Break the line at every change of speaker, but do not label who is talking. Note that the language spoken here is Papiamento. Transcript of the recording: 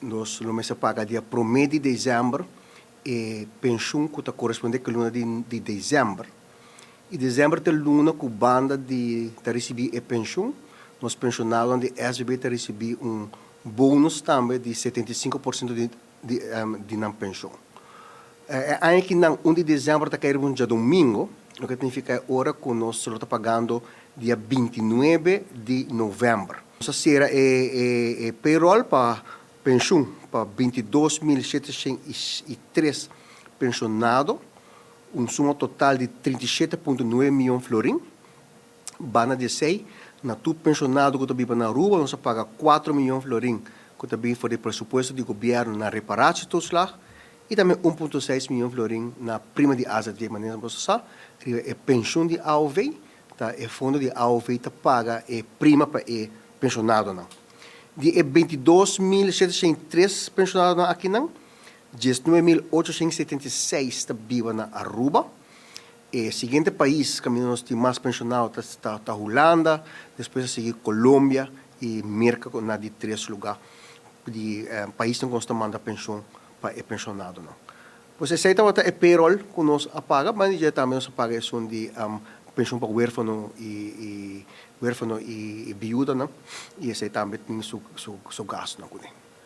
Nos lo mester paga dia promé di desèmber e penshun ku ta korespondé ku e luna di desèmber. I desèmber ta e luna ku banda di ta risibí e penshun, nos penshonadonan di SVB ta risibí un bonus tambe di 75% di nan penshun. E aña akinan 1 di desèmber ta kai riba un djadumingu, loke ta nifiká e ora ku nos lo ta pagando dia 29 di novèmber. Nos a sera e payroll pa penshun pa 22.703 penshonado, un suma total di 37,9 mion florin. Banda di esei, na tur penshonado ku ta biba na Aruba nos a paga 4 mion florin ku ta bin for di presupuesto di gobièrnu na reparatietoeslag i tambe 1,6 mion florin na prima di AZV. Manera boso sa, riba e penshun di AOV ta e fondo di AOV ta paga e prima pa e penshonadonan. Di e 22.703 penshonadonan akinan, 19.876 ta biba na Aruba. E siguiente pais kaminda nos tin mas penshonado ta Hulanda, despues a sigui Colombia i Merka na di tres lugá di paisnan ku nos ta manda penshon pa e penshonadonan. Pues esei tabata e payroll ku nos a paga, banda di dje tambe nos a paga esun di penshon pa huérfano i huérfano i biudanan i esei tambe tin su gastunan kuné.